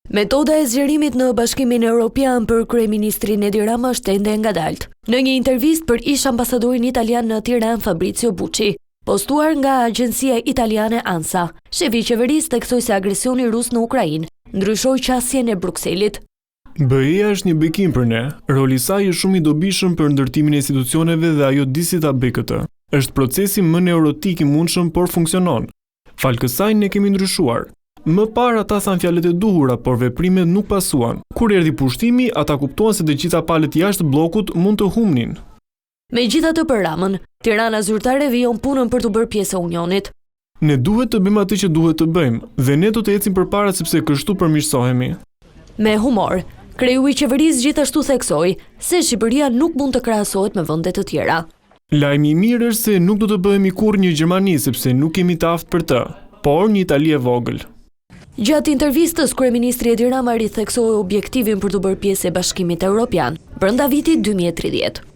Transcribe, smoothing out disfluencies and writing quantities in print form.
Metoda e zgjerimit në Bashkimin Europian për kryeministrin Edi Rama është ende e ngadaltë. Në një intervistë për ish-ambasadorin italian në Tiranë Fabrizio Bucci, postuar nga agjencia italiane ANSA, shefi i qeverisë theksoi se agresioni rus në Ukrainë ndryshoi qasjen e Brukselit. BE-ja është një bekim për ne. Roli i saj është shumë i dobishëm për ndërtimin e institucioneve dhe ajo di si ta bëjë këtë. Është procesi më neurotik i mundshëm, por funksionon. Falë kësaj ne kemi ndryshuar. Më parë ata thanë fjalët e duhura, por veprimet nuk pasuan. Kur erdhi pushtimi, ata kuptuan se të gjitha palët jashtë bllokut mund të humbnin. Megjithatë për Ramën, Tirana zyrtare vijon punën për t'u bërë pjesë e Unionit. Ne duhet të bëjmë atë që duhet të bëjmë, dhe ne do të ecim përpara sepse kështu përmirësohemi. Me humor, kreu i qeverisë gjithashtu theksoi se Shqipëria nuk mund të krahasohet me vende të tjera. Lajmi i mirë është se nuk do të bëhemi kurrë një Gjermani sepse nuk jemi të aftë për të, por një Itali e vogël. Gjatë intervistës, kryeministri Edi Rama ritheksoi objektivin për t'u bërë pjesë e Bashkimit Europian brenda vitit 2030.